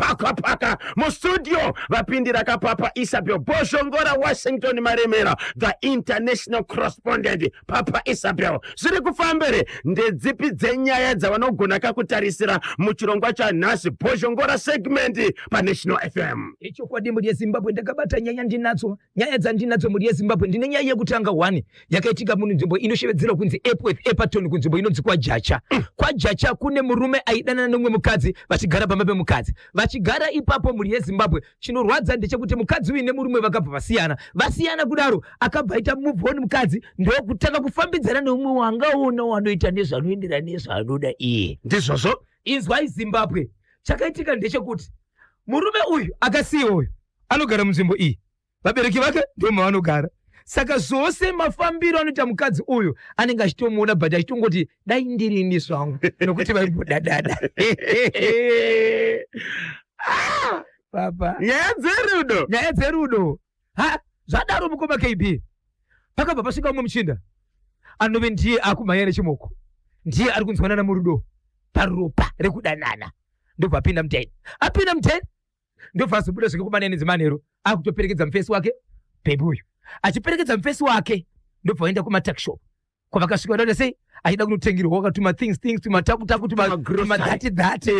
Paka paka mustudio vapindira kapapa Isabel Bozhongora Washington Maremera, the international correspondent. Papa Isabel, zviri kufambere ndedzipi dzenyaya dzavanogona kakutarisira muchirongwa chanhasi Bozhongora segment paNational FM? Ichokwadi mhuri yeZimbabwe, ndakabata nyaya ndinadzo, nyaya dzandinadzo mhuri yeZimbabwe. Ndine nyaya yekutanga one yakaitika munzvimbo inoshevedzerwa kunzi Epworth Epaton, kunzvimbo inonzi kwaJacha. KwaJacha kune murume aidanana nemumwe mukadzi vachigara pamba pemukadzi. Vachigara ipapo mhuri yeZimbabwe, chinorwadza ndechekuti mukadzi uyu nemurume vakabva vasiyana. Vasiyana kudaro akabva aita move on mukadzi ndokutanga kufambidzana neumwe wangaona wanoita nezvanoenderana nezvaanoda iye. Ndizvozvo. Inzwai Zimbabwe, chakaitika ndechekuti murume uyu akasiyiwa uyu anogara munzvimbo iyi, vabereki vake ndo mavanogara, saka zvose mafambiro anoita mukadzi uyu anenge achitomuona but achitongoti dai ndirini zvangu nokuti vaimbodadada. Ah, papa, nyaya dzerudo, nyaya dzerudo. Ha, zvadaro mukoma KB, pakabva pasvika umwe muchinda anove ndiye akumhanya nechimoko, ndiye ari kunzwanana murudo paropa rekudanana, ndobva apinda muteni. Apinda muteni ndobva azobuda zvake kumanene dzemanheru akutoperekedza mufesi wake bhebi uyu. Achiperekedza mufesi wake ndobva vaenda kumatakshop kwavakasvika vadaita sei, achida kunotengerwa wakatuma things things tumatakutaku tumadhati dhati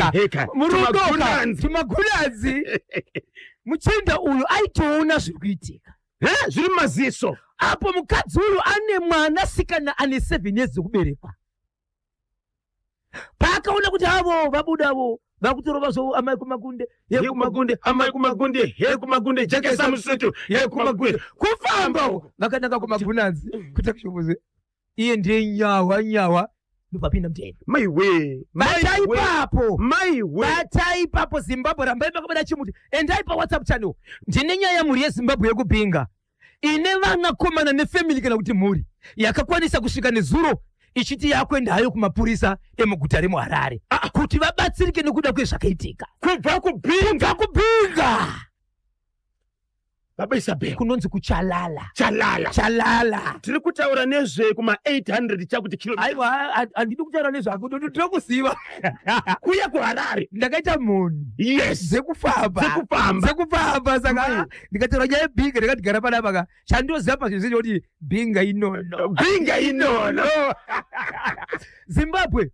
murudo tumagunanzi. Muchinda uyu aitoona zviri kuitika zviri mumaziso. Apo mukadzi uyu ane mwana sikana ane 7 years dzekuberekwa. Paakaona kuti avo vabudavo vakutorova zvo amai kumakunde yekumakunde amai kumakunde yekumakunde jekesa musutu yekumakunde kufamba vakananga kumagunanzi kutakishoboze, iye ndiye nyawa nyawa ndobva apinda muteni. Maiwe. Bata ipapo. Maiwe. Bata ipapo Zimbabwe, rambai makabata chimuti. Endai paWhatsApp channel, ndine nyaya mhuri yeZimbabwe yekupinga ine vanakomana nefamily kana kuti mhuri yakakwanisa kusvika nezuro ichiti yakuenda hayo kumapurisa emuguta remuHarare kuti vabatsirike nekuda kwezvakaitika. Kubva kuBinga. Kubva kuBinga. Baba Isabel. Kunonzi kuChalala. Chalala. Chalala. Tiri kutaura nezve kuma 800 chakuti kilo. Aiwa, handidi kutaura nezvako, ndinokuziva. Kuya kuHarare. Ndakaita mhoni. Yes. Dzekufamba. Dzekufamba. Dzekufamba, saka ndikataura nyaya yeBinga ndakati gara panapa ka. Chandoziva pazvinhu zvese kuti Binga inono. Binga inono. Zimbabwe.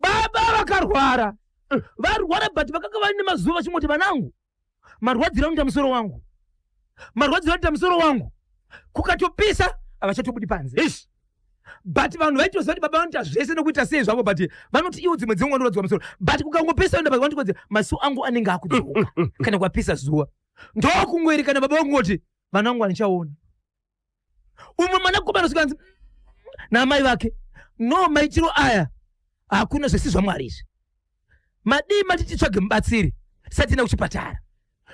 Baba vakarwara. Varwara but vakanga vane mazuva vachingoti vanangu. Marwadziro anoita musoro wangu, marwadziro anoita musoro wangu, kukatopisa havachatobudi panze. Ish. But vanhu vaitoziva kuti baba vanoita zvese nekuita sei zvavo, but vanoti iwo dzimwe dzenguva vanorwadziwa musoro, but kukangopisa enda vanoti maziso angu anenge akudzoka kana kwapisa zuva. Ndokungoerekana baba vangoti vana vangu handichaona. Umwe mwanakomana sikanzi naamai vake, no maitiro aya hakuna zvesi zvaMwari izvi, madii mati titsvage mubatsiri tisati tienda kuchipatara,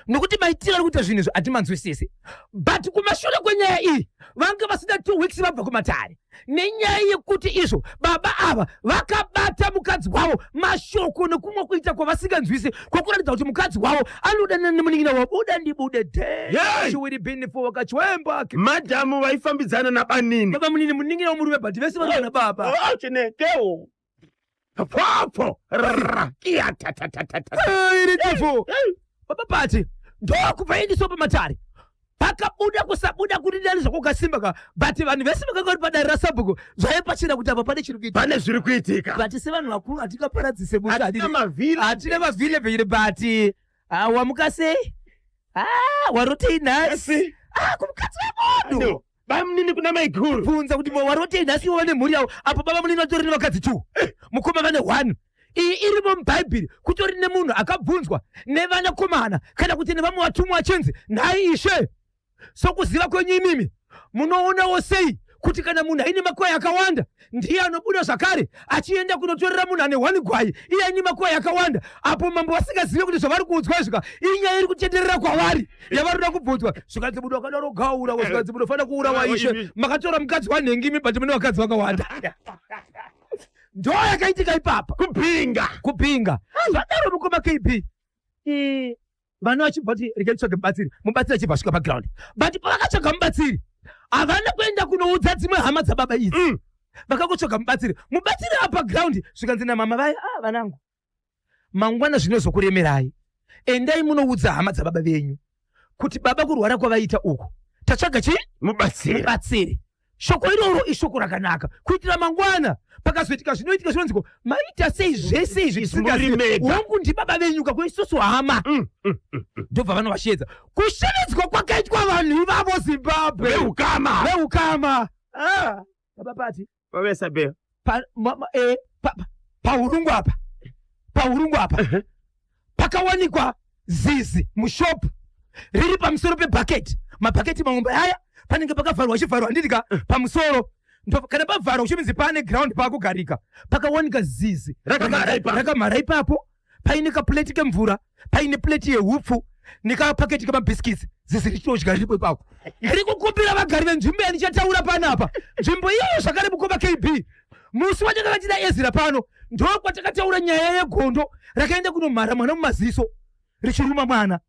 nokuti maitiro ari kuita zvinhu izvi hatimanzwisisi. But kumashure kwenyaya iyi vanga vasina 2 weeks vabva kumatare nenyaya yekuti izvo baba ava vakabata mukadzi wavo mashoko nekumwe kuita kwavasinganzwisi kwokuratidza kuti mukadzi wavo anodanana nemunin'ina wavo. Buda ndibude deshiwiribhinifo wakachwemba. Madhamu vaifambidzana nabanini. Baba munini munin'ina womurume, but vese vanoda baba. Chinekewo pfopfo kia ta iri tifo baba pati ndokubva endiswa pamatare. Pakabuda kusabuda kuti dani zvakukasimba ka, but vanhu vese vakanga vari padare rasabhuku zvaive pachena kuti apa pane chiri kuitika, pane zviri kuitika. But sevanhu vakuru hatingaparadzise musha, hatina mavhiri, hatina mavhiri vhiri, but wamuka sei, warotei nhasi, kumukadzi wemunhu. Bamunini kuna maiguru. Bvunza kuti warotei nhasi, ivo vane mhuri yavo apo baba munini vatori nevakadzi 2, mukoma vane 1. Iyi irimo muBhaibheri, kutori nemunhu akabvunzwa nevanakomana kana kuti nevamwe vatumwa achinzi, nhai ishe, sokuziva kwenyu imimi munoonawo sei kuti kana munhu aine makwai akawanda ndiye anobuda zvakare achienda kunotorera munhu ane 1 gwai iye aine makwai akawanda? Apo mambo vasingazive kuti zvavari kuudzwa izvika inyaya iri kutenderera kwavari yavari kubvunzwa. Zvikanzi budo akadaro gaura, zvikanzi munofanira kuurawa ishe, makatora mukadzi wanhengi imi, but mune vakadzi vakawanda. Ndo yakaitika ipapa. Kupinga. Kupinga. Zvadaro mukoma KB, vana vachibva kuti regai titsvage mubatsiri, mubatsiri achibva asvika paground, but pavakatsvaga mubatsiri havana kuenda kunoudza dzimwe hama dzababa idzi. Vakangotsvaga mubatsiri, mubatsiri apa ground, zvikanzi namama vaya, ah, vanangu, mangwana zvinozokuremerai. Endai munoudza hama dzababa venyu kuti baba kurwara kwavaita uku tatsvaga chii? Mubatsiri. Mubatsiri. Shoko iroro ishoko rakanaka kuitira mangwana pakazoitika zvinoitika zvinonzi ko maita sei zvese izvi Muri mega. Hongu ndibaba venyu kako isusu hama. Ndobva vanovashedza. Kushevedzwa kwakaitwa vanhu ivavo Zimbabwe. Veukama. Veukama. Ah, baba pati. Baba Isabel. Pa, ma, ma, eh, pa, pa, pahurungu apa. Pahurungu apa. Pakawanikwa zizi mushop riri pamusoro pebhaketi. Mabhaketi mamwe aya panenge pakavharwa chivharwa handiti ka pamusoro. Ndo, kana pavharwa kuchiminzi pane ground pakugarika. Pakawanika zizi rakamhara ipapo. Rakamhara ipapo. Paine kapleti kemvura, paine pleti yehupfu nekapaketi kemabhisikitsi. Zizi richitodya riripo ipapo. Ndiri kukumbira vagari venzvimbo yandichataura panapa. Nzvimbo iyoyo zvakare mukoma KB. Musi watakanga tina Ezra pano ndokwatakataura nyaya yegondo rakaenda kunomhara mwana mumaziso richiruma mwana.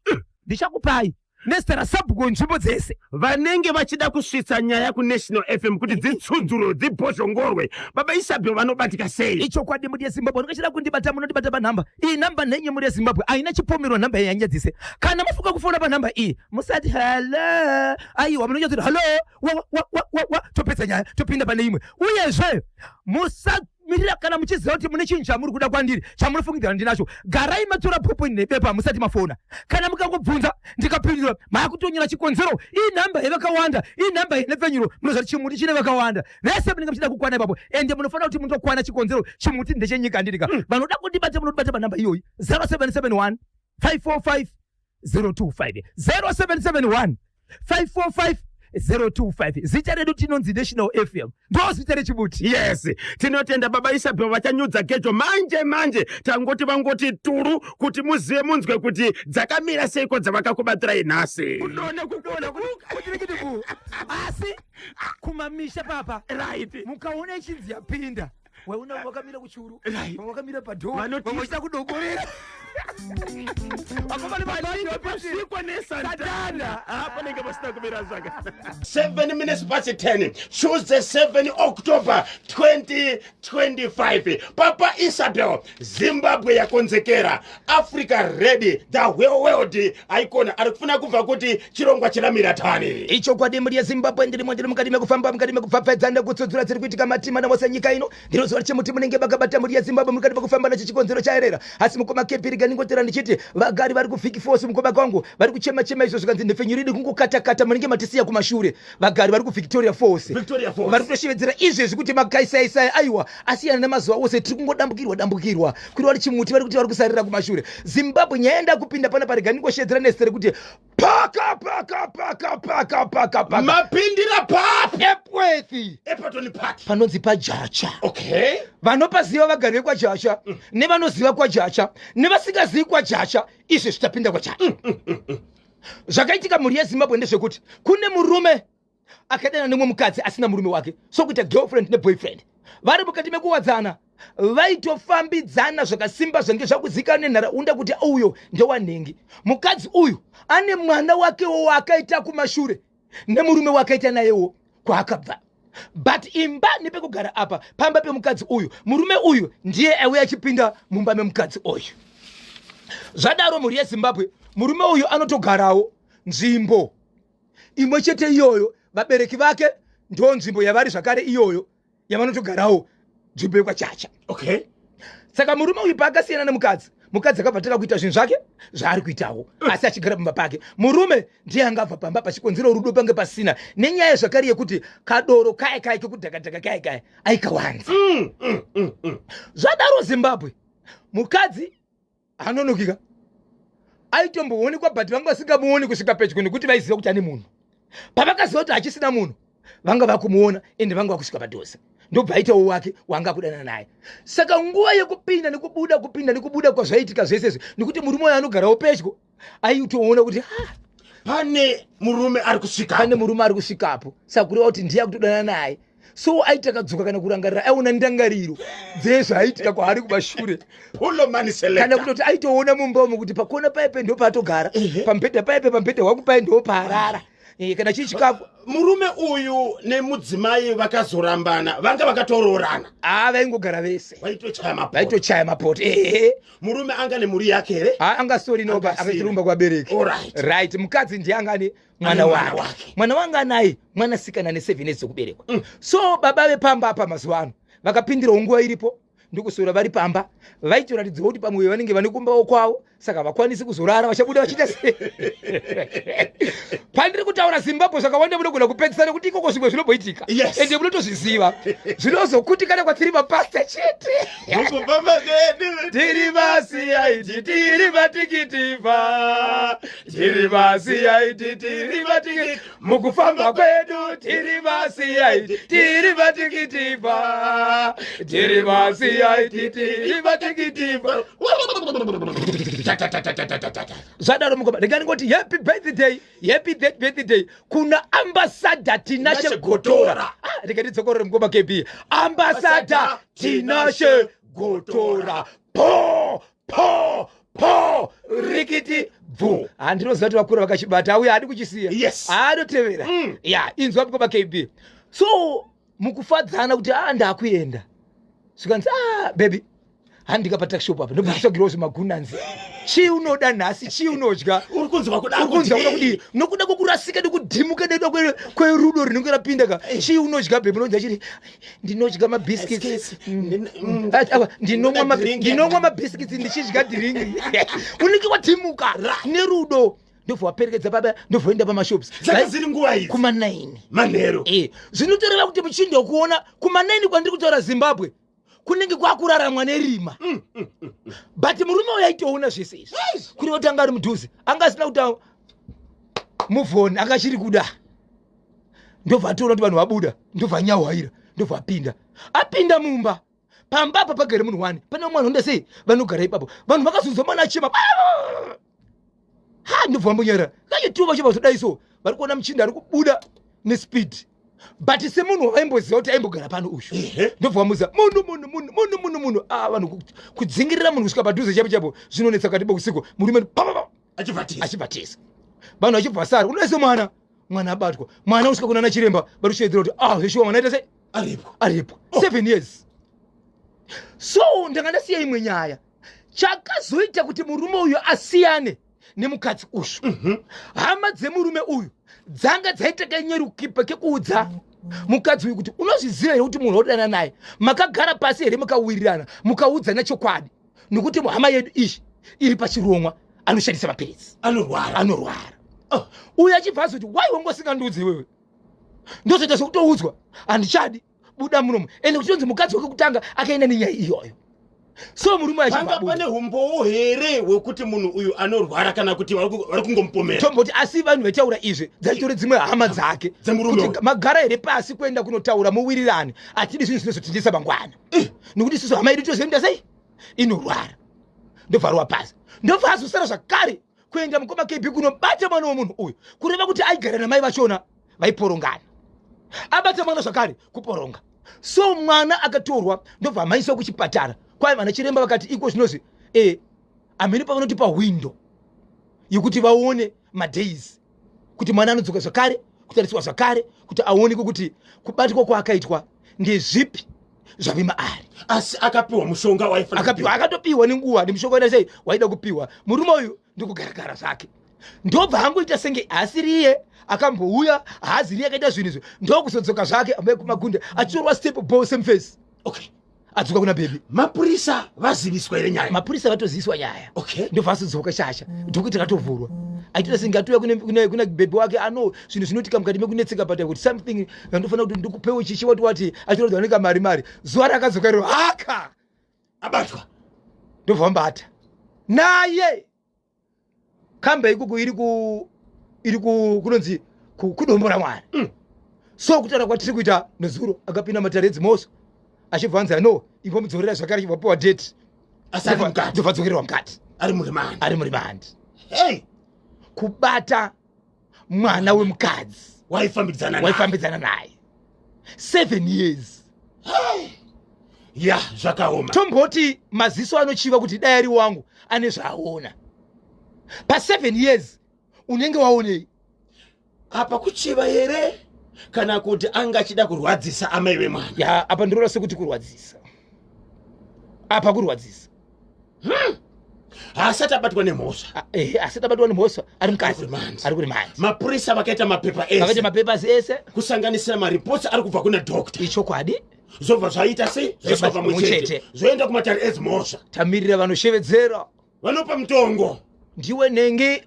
Ndichakupai nezita rasabhuku wenzvimbo dzese. Vanenge vachida kusvitsa nyaya kuNational FM kuti dzitsudzurwe dzibhozhongorwe. Baba Isabel vanobatika sei? Ichokwadi mhuri yeZimbabwe, vanenge vachida kundibata munondibata panhamba iyi. Nhamba nhenye mhuri yeZimbabwe haina chipomerwa, nhamba iyi hainyadzise. Kana mafunga kufona panhamba iyi musati hello, aiwa munonyatso kuti hello wa, wa, wa, wa, wa, topedza nyaya topinda pane imwe. Uyezve musamirira kana muchiziva kuti mune chinhu chamuri kuda kwandiri chamunofungidzira ndinacho, garai matora ballpoint nebepa musati mafona. Kana mukangobvunza ndikapindura maakutonyora chikonzero. Iyi nhamba yevakawanda, iyi nhamba yenhepfenyuro, munoziva kuti chimuti chine vakawanda vese munenge muchida kukwana ipapo, ende munofanira kuti mundokwana chikonzero. Chimuti ndechenyika handiti ka. Vanoda kundibata munondibata panhamba iyoyi 0771 545 025, 0771 545 025. Zita redu tinonzi National FM, ndo zita rechimuti. Yes, tinotenda baba Isabel vachanyudza gejo manje manje. Tangoti vangoti turu kuti muzive munzwe kuti dzakamira seiko dzavakakubatirai nhasi. Kudona, kudona, kuti asi kumamisha papa. Right. Mukaona ichinzi yapinda, waona wakamira kuchuru, Right. vamwe wakamira padhoo, Vanoti- vamwe vachida kudongorera. Vakomana Pasvikwa nesatana. Panenge pasina kumira zvakanaka. 7 minutes past 10, Tuesday 7 October 2025. Papa Isabel, Zimbabwe yakonzekera, Africa ready, the whole world aikona ari kufuna kubva kuti chirongwa chiramira tani. Ichokwadi mhuri yeZimbabwe, ndirimo ndiri mukati mekufamba, mukati mekupfapfaidza nekutsudzura dziri kuitika matima nawose nyika ino. Ndinoziva chimuti munenge makabata mhuri yeZimbabwe mukati mekufamba nacho chikonzero chaerera. Asi mukoma Kepiri ndingotera ndichiti vagari vari kuVic Force mukoma kwangu vari kuchema chema izvo zvikanzi nhepfenyuro iri kungokata-kata munenge matisiya kumashure. Vagari vari kuVictoria Falls. Victoria Falls. Vari kutoshevedzera izvezvi kuti makaisaisai aiwa asiyana nemazuva ose tiri kungodambukirwa dambukirwa. Kuri vari chimuti vari kuti vari kusarira kumashure. Zimbabwe nyaya yenda kupinda pana parega ndingoshevedzera nezita rekuti paka paka paka paka paka paka. Mapindira papi? Epworth. Epatoni Park. Panonzi paJacha. Okay. Vanopaziva vagari vekwaJacha, nevanoziva kwaJacha, nevasingazivi kwaJacha, izvi zvitapinda kwaJacha. Zvakaitika mhuri yeZimbabwe ndezvekuti kune murume akadana nemumwe mukadzi asina murume wake, so kuita girlfriend neboyfriend. Vari mukati mekuwadzana, vaitofambidzana zvakasimba zvange zvakuzikanwa nenharaunda kuti uyo ndewanhengi. Mukadzi uyu ane mwana wakewo waakaita kumashure nemurume wakaita nayewo kwaakabva. But imba nepekugara apa pamba pemukadzi uyu, murume uyu ndiye aiuya achipinda mumba memukadzi uyu. Zvadaro mhuri yeZimbabwe, murume uyu anotogarawo nzvimbo imwe chete iyoyo, vabereki vake ndo nzvimbo yavari zvakare iyoyo yavanotogarawo, nzvimbo yekwaChacha. Okay. Saka murume uyu paakasiyana nemukadzi, mukadzi akabva tanga kuita zvinhu zvake zvaari kuitawo, asi achigara pamba pake. Murume ndiye angabva pamba pachikonzero rudo pange pasina, nenyaya zvakare yekuti kadoro kaya kaya kekudhakadhaka kaya kaya aikawanza. Zvadaro Zimbabwe, mukadzi anonokika aitomboonekwa, but vanga vasingamuoni kusvika pedyo nekuti vaiziva kuti ane munhu. Pavakaziva kuti hachisina munhu, vanga vakumuona ende vanga vakusvika padhuze, ndobva aitawo wake wanga kudana naye. Saka nguva yekupinda nekubuda, kupinda nekubuda kwazvaiitika zvese izvi, nekuti murume uyo anogarawo pedyo aitoona kuti pane murume ari kusvika, pane murume ari kusvikapo, saka kureva kuti ndiye akutodana naye. So aiti akadzoka kana kurangarira, aiona ndangariro dzezvaiitika kwaari kumashure. Pulo man selector. Kana kutoti aitoona mumba umu kuti pakona paipe ndo paatogara, pamubhedha paipe, pamubhedha wangu pai ndo paarara. Eh, kana chii chikafu. Murume uyu nemudzimai vakazorambana, vanga vakatoroorana? A, vaingogara vese. Vaitochaya mapoto. Vaitochaya mapoto, ehe. Murume anga nemhuri yake here? Ha, anga sori noba. Anga asina. Akachirumba kuvabereki. Right, mukadzi ndiye anga ane mwana Ane mwana wake. Wake. Mwana wanga anaye mwanasikana ane 7 years dzekuberekwa. So baba vepamba apa mazuva ano vakapindirawo nguva iripo, ndokuswera vari pamba, vaitoratidzawo kuti pamwe vanenge vane kumbawo kwavo, saka vakwanisi kuzorara vachabuda vachiita sei. Pandiri kutaura Zimbabwe, zvakawanda munogona kupedzisa, nekuti ikoko zvimwe zvinomboitika. Ende munotozviziva zvinozokutikana kwatiri mapasta chete. Mukufamba kwedu tiri vaCID, tiri vatikitiva, tiri vaCID, tiri vatikiti. Mukufamba kwedu tiri vaCID, tiri vatikitiva, tiri vaCID, tiri vatikitiva. Zvadaro mukoma, ndingangoti happy birthday, happy birthday kuna Ambassador Tinashe Tinashe Gotora. Gotora. Ah, ndikatidzokorore, mukoma KB, Ambassador Tinashe Gotora, po po po, rikiti bvu. Handinoziva kuti vakura vakachibata, auya haadi kuchisiya. Anotevera. Ya, inzwa mukoma KB, so mukufadzana kuti a ndakuenda, zvikanzi, "A baby, handika patakishop apa, ndokutsvagirawo zvimagunanzi. Chii unoda nhasi? Chii unodya?" Uri kunzwa kuda. Uri kunzwa kuda kudii? Nokuda kwokurasika nekudhimuka nekuda kwerudo rinenge rapinda ka. "Chii unodya, baby?" Unodya chiri? "Ndinodya mabiscuits." Biscuits. Ah, awa, ndinomwa Ndinoda drink. Ndinomwa mabiscuits ndichidya drink. Unenge wadhimuka nerudo, ndobva waperekedza baba, ndobva waenda pamashops. Dzanga dziri nguva idzi? Kuma9. Manheru. Eh, zvinotoreva kuti muchinda kuona kuma9 kwandiri kutaura Zimbabwe kunenge kwakuraramwa nerima, but murume uyu aitoona zvese izvi, kureva kuti anga ari mudhuze, anga asina kuti move on, anga achiri kuda. Ndobva atoona kuti vanhu vabuda, ndobva anyahwaira, ndobva apinda, apinda mumba. Pamba apa pagere munhu wani, pane vamwe vanhu vanoda sei, vanogara ipapo. Vanhu vakazonzwa mwana achema, ha, ndobva vambonyarara kachituva chobva zvodai. So vari kuona muchinda ari kubuda nespeed, but semunhu wavaimboziva kuti aimbogara pano uyu. Ndobva vamuziva, munhu, munhu, munhu, munhu, munhu, munhu. Ah, vanhu kudzingirira munhu kusvika padhuze chaipo chaipo zvinonetsa kati bokusiko. Murume pa Achibva achibva tisa, vanhu vachibva vasara unoise mwana, mwana abatwa, mwana usvika kunana chiremba, vari kushedzera kuti, "Ah, zveshuwa mwana aita sei?" Aripo. Aripo. 7 years. So ndanga ndasiya imwe nyaya chakazoita kuti murume uyu asiyane nemukadzi uyu. Hama dzemurume uyu dzanga dzaita kanyerukipa kekuudza mukadzi uyu kuti, "Unozviziva here kuti munhu waudana naye, makagara pasi here, mukawirirana, mukaudzana chokwadi? Nokuti hama yedu iyi iri pachirongwa, anoshandisa mapiritsi." Anorwara. Anorwara. Oh. Uyu achibva azoti, "Wai wanga usingandiudzi iwewe? Ndozoita zvekutoudzwa, handichadi, buda munomu." Ende kuchitonzi mukadzi wake kutanga akaenda nenyaya iyoyo. So murume achibva Panga abuda. pane umbowo here hwekuti munhu uyu anorwara, kana kuti vari kungomupomera? Tomboti asi vanhu vaitaura izvi dzaitori dzimwe hama dzake. Dzemurume Kuti uyu. magara here pasi kuenda kunotaura muwirirane? Hatidi zvinhu zvinozotindisa mangwana, nekuti isusu hama yedu tozoenda sei, inorwara. Ndobva pasi, ndobva azosara zvakare kuenda, mukoma KB, kunobata mwana wemunhu uyu, kureva kuti aigara namai vachona, vaiporongana. Abata mwana zvakare, kuporonga. So mwana akatorwa, ndobva amaiswa kuchipatara. Kwai vana chiremba vakati iko zvinozvi hamene pavanotipa window yekuti vaone madays kuti mwana anodzoka zvakare kutariswa zvakare, kuti aonekwe kuti kubatwa kwaakaitwa ndezvipi zvave maari. Asi akapiwa mushonga waifanira? Akapiwa, akatopiwa nenguva nemushonga waida sei, waida kupiwa. Murume uyu ndikugaragara zvake, ndobva angoita senge asiriye akambouya, haaziriye akaita zvinhu izvi, ndokuzodzoka zvake amai kumagunde, achitorwa step ball same face. Adzoka kuna baby. Mapurisa vaziviswa here nyaya? Mapurisa vatoziviswa nyaya. Ndobva azodzoka shasha, dhokoti ratovhurwa. Aitoita senge atouya kuna baby wake, ano zvinhu zvinoitika mukati mekunetseka, but kuti something vandofanira kuti ndikupewo chichi, wati wati achiratidza vanenge mari mari. Zuva rakadzoka iro haka Abatwa. Ndobva vambata naye kamba ikuku iri ku kunonzi kudombo ramwari. So kutaura kwatiri kuita nezuro, akapinda matare edzimhosva, achibva anzi ano imbomudzorera zvakare, achibva piwa date. Asi ari mukati? Ndobva adzokererwa mukati. Ari muremand? Ari muremand. Hey. Kubata mwana wemukadzi waifambidzana naye. Waifambidzana naye 7 years. Ya, zvakaoma. Tomboti maziso anochiva kuti dai ari wangu ane zvaaona. Pa7 years unenge waonei? Apa kuchiva here kana kuti anga achida kurwadzisa amai vemwana? Ya, apa ndinoona sekuti kurwadzisa. Apa kurwadzisa. Haasati abatwa nemhosva. Ah, ehe, asati abatwa nemhosva, ari mukati. Ari kuremand. Ari kuremand. Mapurisa vakaita mapepa Vakaita ese, mapapers ese. Kusanganisira mareports ari kubva kuna doctor. Ichokwadi. Zvobva zvaita sei? Zvaiswa Zvobva pamwe chete, chete. zvoenda kumatare edzimhosva. Tamirira vanoshevedzera. Vanopa mutongo. Ndiwe nhengi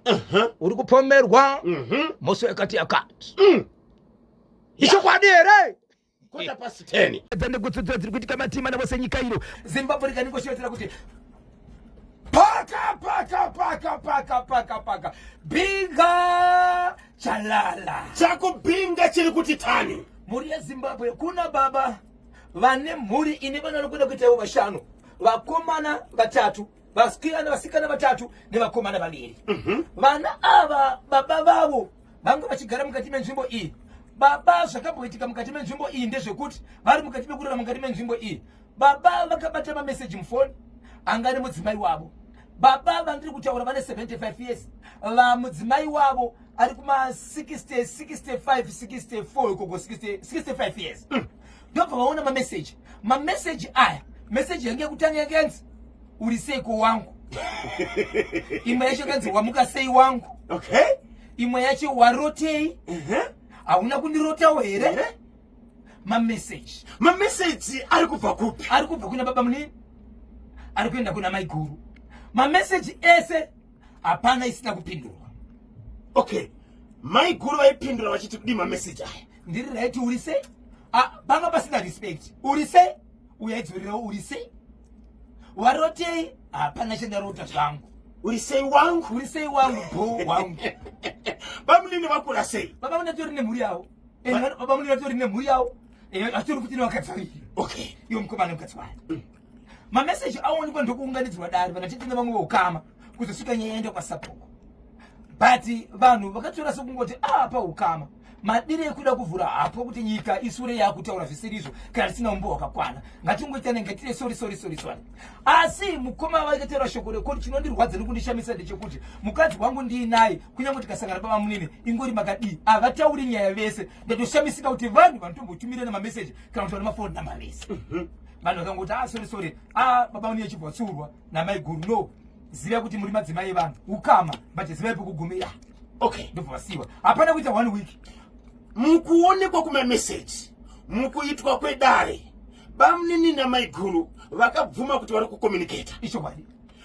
uri kupomerwa mhosva yakati yakati. Ichokwadi here? 10:15. Dzandekutsudzura dziri kuitika matima navose nyika ino Zimbabwe rikaningoshevedzera kuti paka paka paka paka paka paka Binga chalala. Chakubhinga chiri kuti tani. Mhuri yeZimbabwe, kuna baba vane mhuri ine vana vanokuda kuita ivo vashanu, vakomana vatatu, vasikana vasikana vatatu nevakomana vaviri. Vana ava, baba vavo vanga vachigara mukati menzvimbo iyi. Baba, zvakamboitika mukati menzvimbo iyi ndezvekuti vari mukati mekurara mukati menzvimbo iyi, baba vakabata mameseji mufoni anga ane mudzimai wavo. Baba vandiri kutaura vane 75 years, vamudzimai wavo ari kuma 60, 65, 64 ikoko, 60, 65 years. Ndobva vaona mameseji. Mameseji aya, meseji yange yekutanga yange yanzi, "Uri seiko wangu?" Imwe yacho yakanzi, "Wamuka sei wangu?" Imwe yacho, "Warotei? Hauna kundirotawo here?" Mameseji. Mameseji ari kubva kupi? Ari kubva kuna baba munini, ari kuenda kuna maiguru. Mameseji ese hapana isina kupindurwa. Okay, maiguru vaipindura vachiti kudii mameseji aya? "Ndiri right, uri sei?" Ah, panga pasina respect. "Uri sei?" Uyaidzorerawo, "Uri sei? Warotei?" "Hapana chandarota zvangu." "Uri sei wangu?" "Uri sei wangu?" "Bo wangu." Bamunini vakura sei? Baba munatori nemhuri yavo. Baba munini vatori nemhuri yavo. Atori futi nevakadzi vaviri. Iwo mukomana nemukadzi wayo. Mameseji aonekwa ndokuunganidzwa dare, vanatete nevamwe veukama, kuzosvika nyaya yaenda kwasabhuku. But vanhu vakatora sekungoti a paukama madire ekuda kuvhura hapo kuti nyika isure yakutaura zvisiri izvo kana tisina umbo hwakakwana. Ngatingoita nenge tire sorry, sorry, sorry, sorry. Asi mukoma vakataura shoko rekoti, chinondirwadza nekundishamisa ndechekuti mukadzi wangu ndiinaye, kunyange tikasangana baba munini ingori makadii, havatauri nyaya vese. Ndatoshamisika kuti vanhu vanotombotumirana mameseji kana kuti vane mafoni namba vese. Vanhu vakangoti, "Ah, sorry, sorry." Ah, baba munini achibva vatsurwa namaiguru. No, ziva kuti muri madzimai evanhu, ukama, but zivai pekugumira. Ndobva vasiwa. Hapana kuita one week. Mukuonekwa kumameseji, mukuitwa kwedare, bamunini namaiguru vakabvuma kuti vari kucommunicata? Ichokwadi.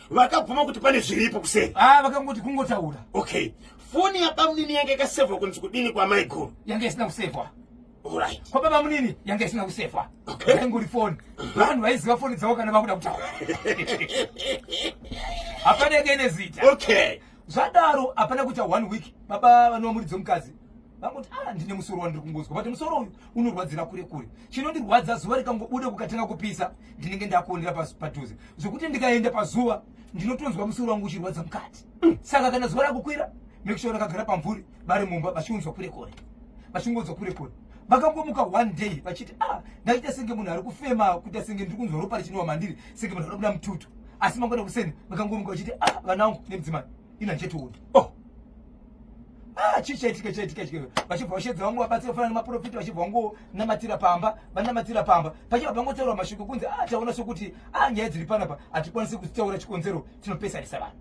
Vakabvuma kuti pane zviripo kuseri? Ah, vakangoti kungotaura. Okay, foni yabamunini yange yakasevhwa kunzi kudini kwamaiguru? Yange isina kusevhwa. Alright. Kwababa munini yange isina kusevhwa. Yaingori foni, vanhu vaiziva foni dzavo kana vakuda kutaura. Hapana yanga ine zita. Zvadaro, hapana kuita one week, baba vanova muridzi wemukadzi vangoti, "Ah, ndine musoro wandiri kungozwa, but musoro uyu unorwadzira kure kure. Chinondirwadza, zuva rikangobuda kukatanga kupisa, ndinenge ndakuonera padhuze zvokuti ndikaenda pazuva ndinotonzwa musoro wangu uchirwadza mukati. Saka kana zuva rakukwira, make sure rakagara pamvuri, vari mumba vachiunzwa kure kure, vachingonzwa kure kure." Vakangomuka one day vachiti, "Ah, ndaita senge munhu ari kufema, kuita senge ndiri kunzwa ropa richinova mandiri, senge munhu anobuda mututu." Asi mangwana kuseni vakangomuka vachiti, "Ah, vanangu nemudzimai, ina ndichatoona." Oh, ah, chii chaitika? Chaitika chii? Vachibva vashedza vangu vabatsira kufanana nemaprofita, vachibva vangonamatira pamba. Vanamatira pamba, pachibva pangotaurwa mashoko kunzi, "Ah, taona sokuti ah, nyaya dziri panapa hatikwanisi kuzitaura, chikonzero tinopesanisa vanhu."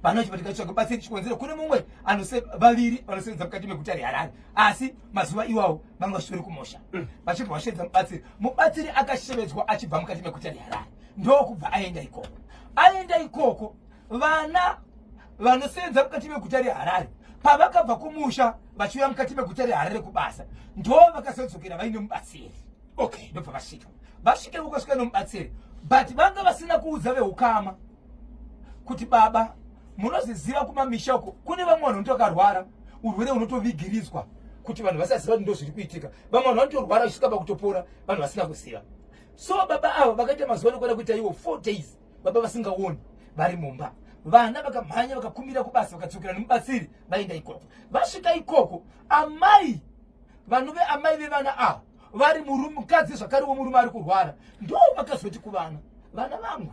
Vanhu vachibva tikatsvaga batsiri chikonzero kune mumwe anose vaviri vanosevenza mukati meguta reHarare, asi mazuva iwawo vanga vachitori kumosha. Vachibva vashedza mubatsiri. Mubatsiri akashevedzwa achibva mukati meguta reHarare, ndokubva aenda ikoko. Aenda ikoko, vana vanosevenza mukati meguta reHarare pavakabva kumusha vachiuya mukati meguta reHarare kubasa, ndo vakazodzokera vaine mubatsiri. Ndobva vasvika. Vasvika vakasvika nomubatsiri, but vanga vasina kuudza veukama kuti baba. Munoziziva kumamisha uko kune vamwe vanhu vanotokarwara urwere hunotovigirizwa kuti vanhu vasaziva kuti ndo zviri kuitika. Vamwe vanhu vanotorwara vachisvika pakutopora vanhu vasina kuziva. So baba ava vakaita mazuva anokwana kuita iwo 4 days baba vasingaoni, vari mumba. Vana vakamhanya vakakumira kubasa, vakadzokera nemubatsiri, vaenda ikoko. Vasvika ikoko, amai vanove amai vevana ava vari mukadzi zvakare womurume ari kurwara, ndo vakazoti kuvana, "Vana vangu,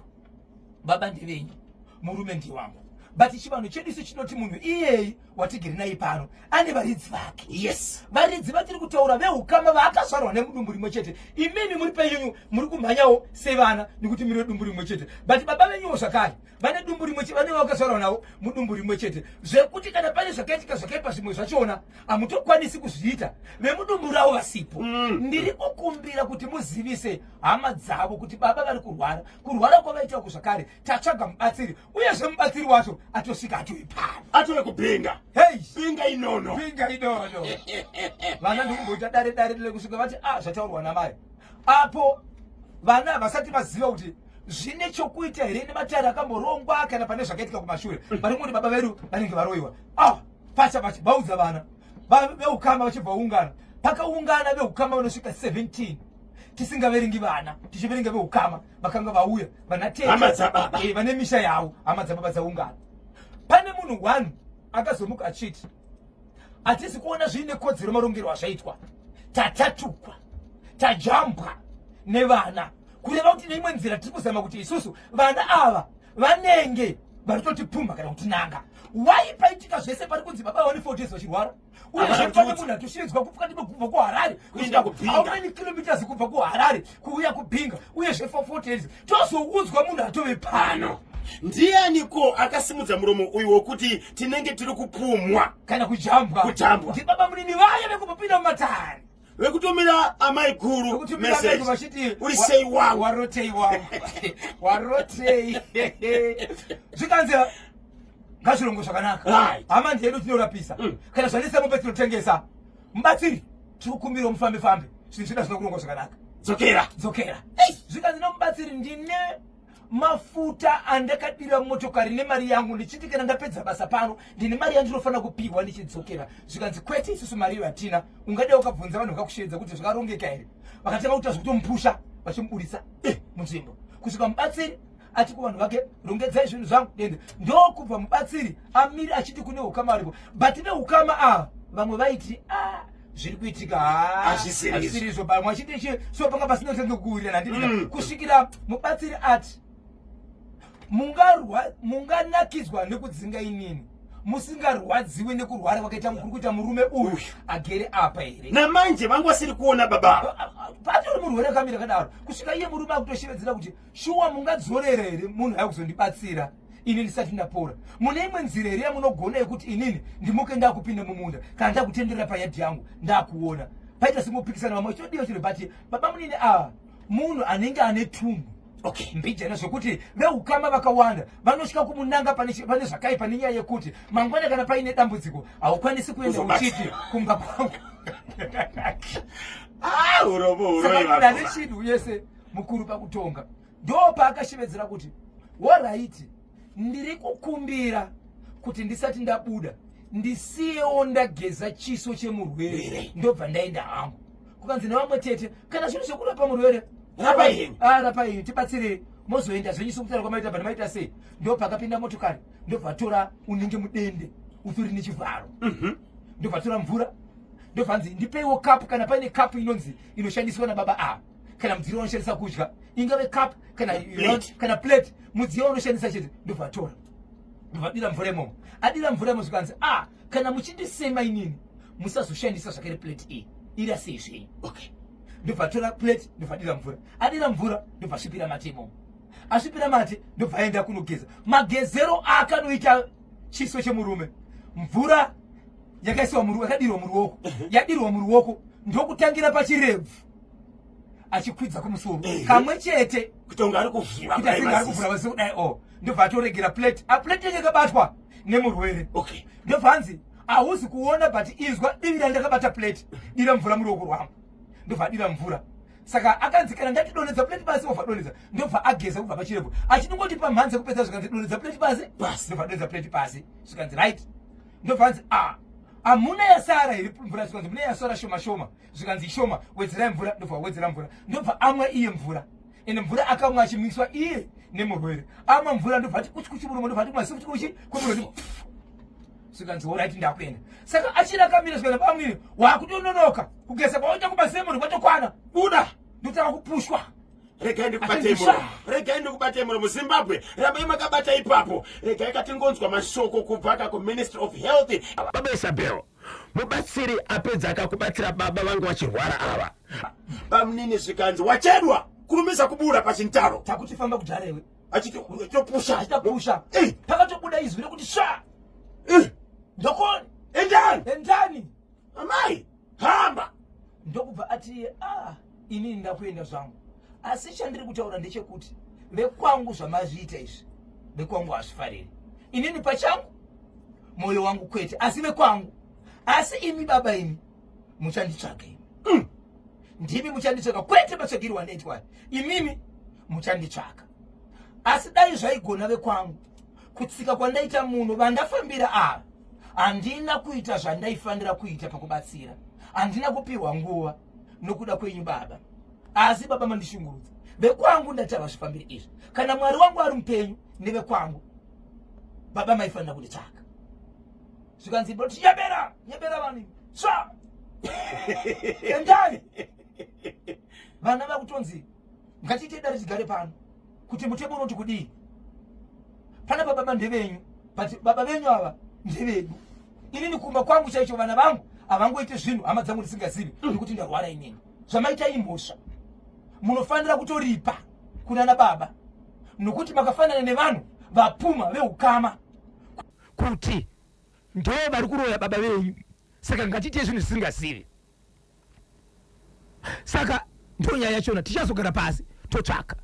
baba ndevenyu, murume ndiwangu. But chivanhu chedu isu chinoti munhu iyeyi watigere naye pano ane varidzi vake. Yes. Varidzi vatiri kutaura veukama vaakazvarwa nemudumbu rimwe chete. Imimi muri penyu muri kumhanyawo sevana nekuti muri vedumbu rimwe chete, but baba venyuwo zvakare vane dumbu rimwe chete, vane vakazvarwa navo mudumbu rimwe chete, zvekuti kana pane zvakaitika zvakaipa zvimwe zvachona hamutokwanisi kuzviita vemudumbu ravo vasipo. Ndiri kukumbira kuti muzivise hama dzavo kuti baba vari kurwara, kurwara kwavaita uku zvakare tatsvaga mubatsiri, uyezve mubatsiri wacho atosvika atove pano, atove kubhinga. Hey, binga inono, binga inono. Vana ndikumboita dare dare dare kusvika vati ah, zvataurwa namai apo. Vana vasati vaziva kuti zvine chokuita here nematare akamborongwa kana pane zvakaitika kumashure, vari kungoti baba vedu vanenge varoyiwa. Ah, pacha pacha vaudza vana veukama, vachibva ungana. Pakaungana veukama vanosvika 17, tisingaverengi vana, tichiverenga veukama vakanga vauya, vana tete, Hama dzababa. Eh, vane misha yavo, hama dzababa dzaungana. Pane munhu one akazomuka achiti hatisi kuona zviine kodzero marongero azvaitwa, tatatukwa, tajambwa nevana, kureva kuti neimwe nzira tiri kuzama kuti isusu vana ava vanenge vari kutotipumha kana kutinanga. Wai paitika zvese pari kunzi baba vane 4 days vachirwara, uyezve Havana pane kuti- munhu atoshevedzwa kupfukati kubva kuHarare Kuenda kuBinga. How many kilometers kubva kuHarare kuuya kuBinga, uyezve for 4 days tozoudzwa munhu atove pano? Pano ndianiko akasimudza muromo uyu wokuti tinenge tiri kupumwa kana kujambwa? Kujambwa. Ndibaba munini vaya vekumbopinda mumatare, vekutomira amai guru vekutumira message. vanhu vachiti uri sei wangu? Warotei wangu, warotei? Zvikanzi ngazvirongo zvakanaka. Hama ndeyedu, tinorapisa. Kana zvanetsa mombe tinotengesa. Mubatsiri tiri kukumbirawo mufambe fambe, zvinhu zvedu hazvina kurongwa zvakanaka. Dzokera. Dzokera. Zvikanzi nomubatsiri, ndine mafuta andakadira motokari nemari yangu, ndichiti kana ndapedza basa pano ndine mari yandinofanira kupiwa ndichidzokera. Zvikanzi kwete, isusu mari iyo hatina, ungadai wakabvunza vanhu vakakushevedza kuti zvakarongeka here. Vakatanga kuita zvekutomupusha vachimubudisa munzvimbo, kusvika mubatsiri ati kuvanhu vake, rongedzai zvinhu zvangu dende. Ndokubva mubatsiri amiri achiti kune ukama varipo, but veukama ava vamwe vaiti a zviri kuitika Hazvisiri izvo. hazvisiri izvo, vamwe vachiti chi, so panga pasina kutanga kuwirirana, handiti? Kusvikira mubatsiri ati munganakidzwa nekudzinga inini, musingarwadziwe nekurwara kwakaita kuri kuita murume uyu agere apa here? Namanje vangu vasiri kuona baba. Patori murwere akamira kadaro, kusvika iye murume akutoshevedzera kuti shuwa mungadzorera here munhu aya kuzondibatsira ini ndisati ndapora? Mune imwe nzira here yamunogona yekuti inini ndimuke ndakupinda mumunda kana ndakutenderera payadhi yangu ndakuona? Paita singopikisana, vamwe vachitodiwa chiro, but baba munini ava munhu anenge ane tumbu mbijana, zvekuti veukama vakawanda vanosvika kumunanga pane zvakaipa, nenyaya yekuti mangwana kana paine dambudziko haukwanisi kuenda Kuzobatsira. uchiti kumba kwangu. Ah, uromo Saka uroi munhu ane vakoma. chinhu yese mukuru pakutonga, ndo paakashevedzera kuti alright, ndiri kukumbira kuti ndisati ndabuda ndisiyewo ndageza chiso chemurwere, Rwere. ndobva ndaenda hangu. Kukanzi nevamwe tete, kana zvinhu zvekurapa murwere Rapai henyu. Ah, rapai henyu, tibatsirei, mozoenda zvenyu sekutaura kwamaita. Bva maita sei? Ndo pakapinda motokari, ndobva tora unenge mudende utori nechivharo, ndobva tora mvura, ndobva nzi ndipeiwo kapu, kana paine kapu inonzi inoshandiswa nababa ava, kana mudziyo unoshandisa kudya, ingave kapu kana Plate. kana plate, mudziyo unoshandisa chete. Ndobva tora, ndobva dira mvura imomo. Adira mvura imomo, zvikanzi a kana muchindisema inini musazoshandisa zvakare plate iyi, irasei zvenyu. Ndobva tora plate, ndobva dira mvura. Adira mvura, ndobva svipira mate imomo. Asvipira mate, ndobva aenda kunogeza. Magezero aakanoita chiso chemurume, mvura yakaiswa yakadirwa muruoko, yadirwa muruoko, ndokutangira pachirebvu achikwidza kumusoro kamwe chete, Kutonga ari kuvhura kuti kudai asinge ari maziso. kuvhura maziso kudai o, ndobva atoregera plate, a plate yenge yakabatwa nemurwere. Ndobva hanzi hauzi kuona, but inzwa divi randakabata plate, dira mvura muruoko rwangu. Ndobva adira mvura. Saka akanzi kana ndati donhedza plate pasi, obva donhedza, ndobva ageza kubva pachirebvu achindingoti pamhanze kupedza. Zvikanzi donhedza plate pasi. Pasi. Ndobva donhedza plate pasi. Zvikanzi right. Ndobva hanzi a hamuna yasara here mvura? Zvikanzi mune yasara shoma shoma. Zvikanzi shoma, wedzerai mvura. Ndobva wedzera mvura, ndobva amwa iye mvura. Ende mvura akamwa achimwiswa iye nemurwere. Amwa mvura, ndobva ati kuchi kuchi muromo, ndobva ati kumasifu kuchi kwemuromo. Zvikanzi alright, ndakuenda. Saka achiri akamira, zvikanzi pamwiri wakutononoka kugeza kwawaita kumasemunhu kwatokwana, Buda. Ndotanga kupushwa. Regai ndikubatei muromo, regai ndikubatei muromo. Zimbabwe, rambai makabata ipapo. Regai katingonzwa mashoko kubva ka kuMinistry of Health. Baba Isabel, mubatsiri apedza akakubatsira baba vangu vachirwara ava. Bamunini zvikanzi wachedwa kurumidza kubura pachintaro. Takuti famba kudhara iwe. Achiti topusha. Achitapusha. Eh. Pakatobuda izwi rekuti sva. Eh. Ndokoni. Endani. Endani. Amai, hamba. Ndokubva ati ah, inini ndakuenda zvangu. Asi chandiri kutaura ndechekuti vekwangu zvamazviita izvi, vekwangu hazvifariri. Inini pachangu moyo wangu kwete, asi vekwangu. Asi imi baba imi muchanditsvaga imi. Ndimi muchanditsvaga kwete matsvagiro wandaitwa. Imimi muchanditsvaga. Asi dai zvaigona vekwangu kutsika kwandaita muno vandafambira ava handina kuita zvandaifanira kuita pakubatsira, handina kupiwa nguva nokuda kwenyu baba, asi baba mandishungurudza. Vekwangu ndati havazvifambiri izvi. Kana Mwari wangu ari mupenyu nevekwangu, baba maifanira kunditsvaga. Zvikanzi boti nyebera nyebera vanhu tsva endai. Vana vakutonzi ngatiite dare tigare pano kuti mutemo unoti kudii. Pana baba ndevenyu, but baba venyu ava ndevedu. Inini kumba kwangu chaicho vana vangu havangoite zvinhu hama dzangu ndisingazivi nekuti ndarwara inini. Zvamaita imhosva, munofanira kutoripa kunana baba nokuti makafanana nevanhu vapuma veukama kuti ndo vari kuroya baba venyu, saka ngatiite zvinhu zvisingazivi. Saka ndo nyaya yachona, tichazogara pasi totsvaka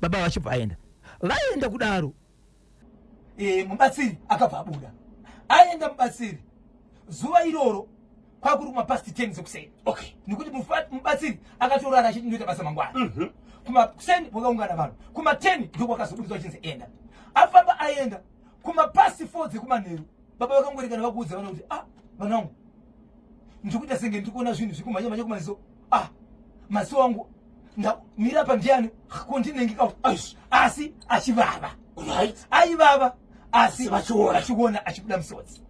baba vachibva vaenda. Vaenda kudaro mubatsiri akabva abuda aenda. Mubatsiri zuva iroro kwakuri kumapast 10 dzekuseni. Okay. Nekuti mubatsiri akatorara achiti ndoita basa mangwana. Kumakuseni kwakaungana vanhu, kuma 10 ndokwakazoburitswa achinzi enda. Afamba aenda kumapast 4 dzekumanheru, baba vakangorekana vakuudza vana kuti ah, vana vangu, ndikuita senge ndiri kuona zvinhu zviri kumhanya mhanya kumaziso. Ah, maziso angu ndamira pa ndiani ko ndinenge ka asi achivava. Right. Aivava asi vachiona, achiona achibuda misodzi.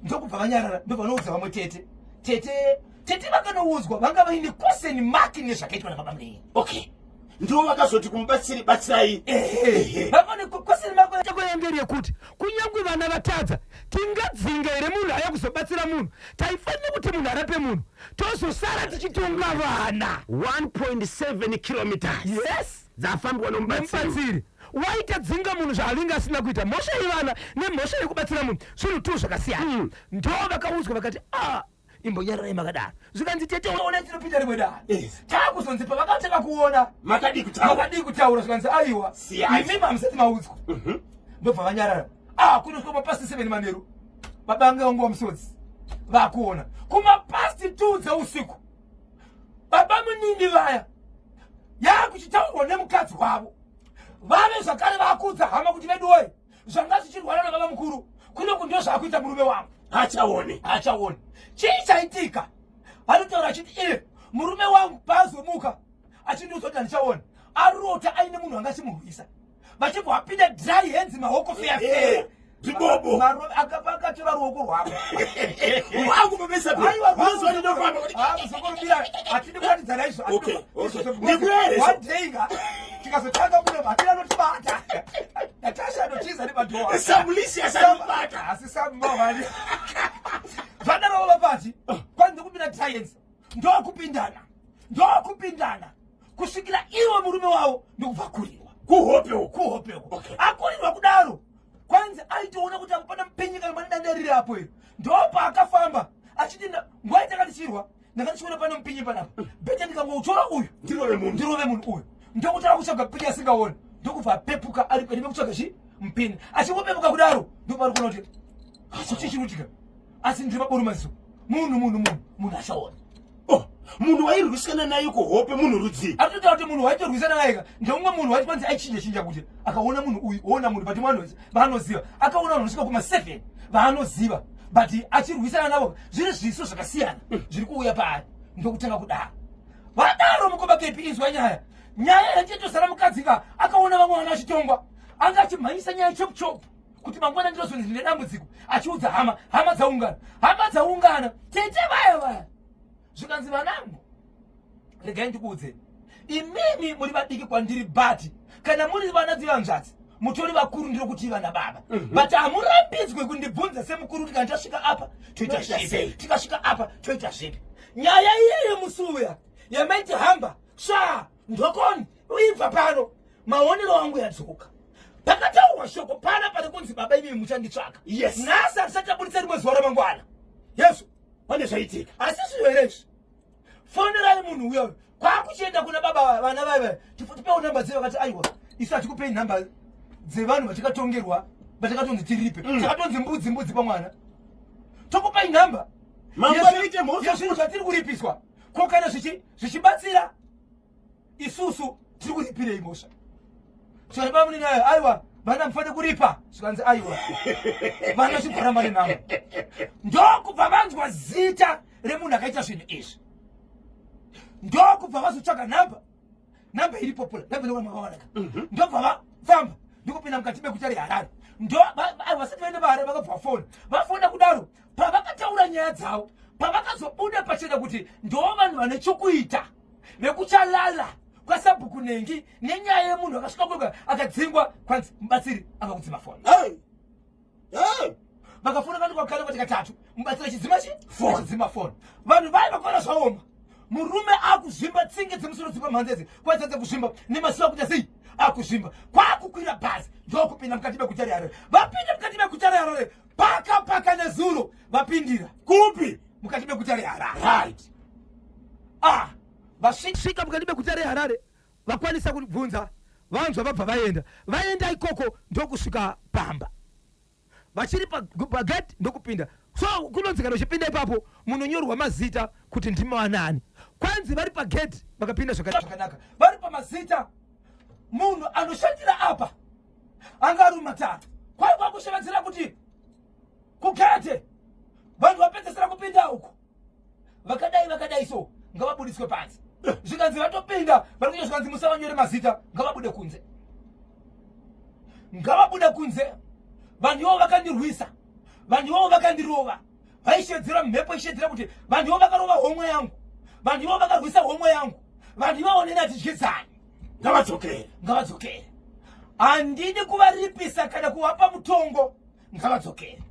Ndokubva vanyarara, ndobva vanoudza vamwe tete. Tete vakanoudzwa vanga vaine question mark nezvakaitwa nababa munini. Okay. Ndivo vakazoti kumubatsiri batsirai. Vanga question mark yako yangeri yekuti kunyangwe vana vatadza tingadzinga here munhu aya kuzobatsira munhu? Taifanira kuti munhu arape munhu tozosara tichitonga vana. 1.7 kilometers. Yes. Dzafambwa nomubatsiri. Nomubatsiri. Waita dzinga munhu zvaavinga asina kuita. Mhosva yevana nemhosva yekubatsira munhu zvinhu tu zvakasiyana. Ndo vakaudzwa vakati ah, imbonyararai makadaro. Zvikanzi tete ona tinopinda rimwe dare. Yes. Takuzonzi pavakatanga kuona makadii kutaura? Makadii kutaura? Zvikanzi aiwa, Siyai. imi hamusati maudzwa. Ndobva vanyarara. Ah, kunosvika kumapast 7 manheru baba vange vanguva musodzi vakuona. Kumapast 2 dzeusiku baba munini vaya yakuchitaurwa nemukadzi wavo vave zvakare vakuudza hama kuti veduwoye, zvanga zvichirwara nababa mukuru kuno ndo zvakuita murume wangu. Hachaoni. Hachaoni. Chii chaitika? Anotaura achiti iye murume wangu paazomuka achindiudza kuti handichaoni, arota aine munhu anga achimurwisa, vachibva vapinda dry hands, maoko feya feya. Zibobo. Akatora ruoko rwako. Wangu babesa. Aiwa, Munozwa ndinofamba kuti Ah, muzokorobira hatidi kuratidzana izvo. Okay. Ndikuere. One day nga tikazotanga muno hatina anotibata. Natasha anotiza nemadhowa. Samulisi asanibata. Asi Samu mawani. Zvadaro vapati kwanzi kupinda science ndokupindana ndokupindana kusvikira iwe murume wavo ndokubva kurirwa Kuhope uko. Kuhope uko. Okay. Akurirwa kudaro kwanzi aitoona kuti apo pana mupenyi kana pane danda riri apo iro, ndopaakafamba achiti nguva yatakatichirwa ndanga ndichiona pane mupinyi panapa, better ndikangoutora uyu Ndirove munhu. Ndirove munhu uyu. Ndokutanga kutsvaga mupinyi asingaoni, ndokubva apepuka ari pari pekutsvaga chi mupinyi. Achingopepuka kudaro ndopari kuona kuti chii chiri kuitika, asi ndiri mabori maziso, munhu munhu munhu munhu achaona. Oh, munhu wairwisana naye kuhope munhu rudzii? Atotaura kuti munhu waitorwisana naye ka ndeumwe munhu waiti kwanzi aichinja chinja kuti akaona munhu uyu oona munhu, but vanhu vaanoziva akaona vanhu vanosvika kuma 7 vaanoziva, but achirwisana navo zviri zviso zvakasiyana zviri kuuya paari. Ndokutanga kudaro vadaro mukoma kepi inzwa nyaya nyaya yachetosara mukadzi ka akaona vamwe vana vachitongwa, anga achimhanyisa nyaya chop chop kuti mangwana ndinozonzi ndine dambudziko, achiudza hama, hama dzaungana, hama dzaungana, tete vaya vaya zvikanzi vanangu, regai ndikuudze. Imimi muri vadiki kwandiri, but kana muri vana dzivanzvadzi mutori vakuru, ndiri kuti vana baba. But hamurambidzwe kundibvunza semukuru kuti kana tasvika apa toita Toita sei? zvipi, tikasvika apa toita zvipi. Nyaya iyeyo musi uya yamaiti hamba sva ndokoni uibva pano, maonero angu yadzoka. Pakataurwa shoko pana pane kunzi baba imimi muchanditsvaka. Nhasi hatisati tabudisa rimwe zuva ramangwana yesu. Pane zvaitika. Asi zviyo here izvi? Fonerai munhu uyoyo kwakuchienda kuna baba vana vaiva, tipewo nhamba dze. Vakati aiwa, isu hatikupei nhamba dzevanhu vatikatongerwa, vatakatonzi tiripe. Takatonzi mbudzi mbudzi pamwana, tokupai nhamba Mangwana ite mhosva. Yezvinhu zvatiri kuripiswa. Ko kana zvichibatsira isusu tiri kuripirei mhosva? Zvikati baba nayo, aiwa, vana mufanire kuripa. Zvikanzi aiwa, vana chigoramba nenhamba. Ndokubva vanzwa zita remunhu akaita zvinhu izvi, ndokubva vazotsvaga nhamba. Nhamba iri popular, nhamba inoona. Ndobva vafamba ndokupinda mukati meguta reHarare. Ndo aiwa, vasati vaenda vaHarare vakabva vafona. Vafona kudaro, pavakataura nyaya dzavo, pavakazobuda pachena kuti ndo vanhu vane chokuita vekuchalala kwasabhuku Nengi nenyaya yemunhu akasvika kwega akadzingwa, kwanzi mubatsiri akakudzima foni. Hey! Hey! Vakafona kani kwakare kwati katatu, mubatsiri achidzima chi Phone. Achidzima foni. Vanhu vai vakaona zvaoma, murume akuzvimba tsinge dzemusoro dzepamhanza idzi kwadzadza kuzvimba nemasuwa akuita sei, akuzvimba, kwakukwira bhazi ndokupinda mukati meguta reHarare. Vapinda mukati meguta reHarare paka paka nezuro vapindira Kupi? Mukati meguta reHarare. Ah, vasvika mukati meguta reHarare, vakwanisa kubvunza, vanzwa, vabva vaenda. Vaenda ikoko ndokusvika pamba vachiri pagate ndokupinda. So kunonzi kana uchipinda ipapo munonyorwa mazita kuti ndimi vanani. Kwanzi vari pagate vakapinda zvakanaka, vari pamazita, munhu anoshandira apa anga ari mumatare kwai kwakushevedzera kuti kugate vanhu vapedzesera kupinda uku vakadai vakadai, so ngavabudiswe panze. Zvikanzi vatopinda vari kuita, zvikanzi musavanyore mazita, ngavabude kunze, ngavabude kunze. Vanhu ivavo vakandirwisa, vanhu ivavo vakandirova, vaishedzera mhepo ishedzera kuti vanhu ivavo vakarova homwe yangu, vanhu ivavo vakarwisa homwe yangu, vanhu ivavo neni hatidyidzani. Ngavadzokere. Ngavadzokere, handidi kuvaripisa kana kuvapa mutongo, ngavadzokere.